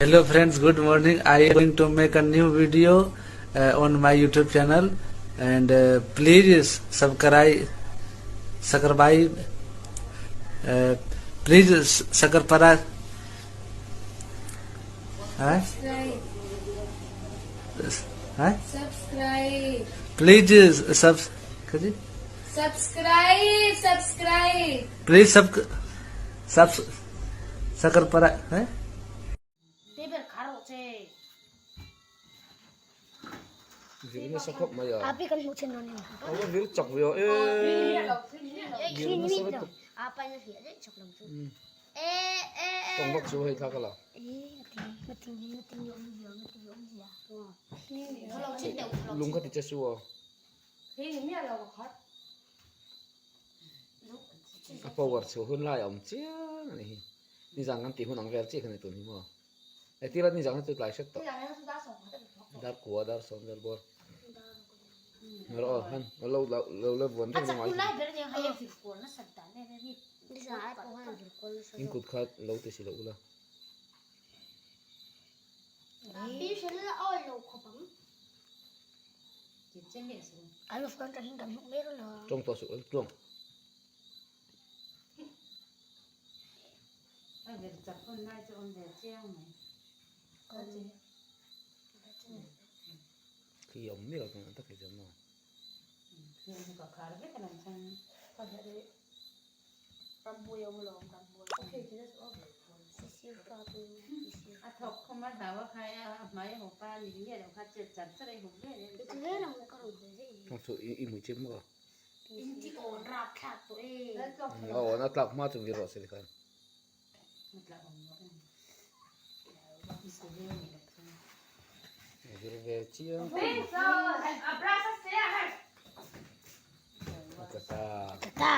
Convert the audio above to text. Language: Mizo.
Hello friends, good morning. I am going to make a new video on my YouTube channel and please subscribe subscribe please subscribe Subscribe. Please sub Subscribe, subscribe. Please sub sub subscribe Te ber khar rawh che. Vir nasa khawp mai a. Api kan hmuh chen dawn em? A vir chak ve a e. Vir nasa lutuk. Apa na hria daih chak lo chu. E e e. Tawng vak chu hei thla ka la. E ngati ngati ngati nge awm zia ngati nge awm zia. Lung kha ti che su a. A power chhuah hun lai a awm chiang a ni hi. Nizan kan tih hun ang vel chiah kha ni tun hi maw. Engtir a nizan kha chu tlai hret tawh. Dar kua dar sawm vel bawr. Rawh aw han lo lo la vuan reng reng mai. In kut kha lo ti si lo ula. Tawng tawh suh tawng. Khi awm miah lo chuan tak hi chuan maw. Chu i mui chim maw. A awn a tlak hma chu vir rawh se tikhan. Vir ve chiang khawp mai. Ka ta. Ka ta.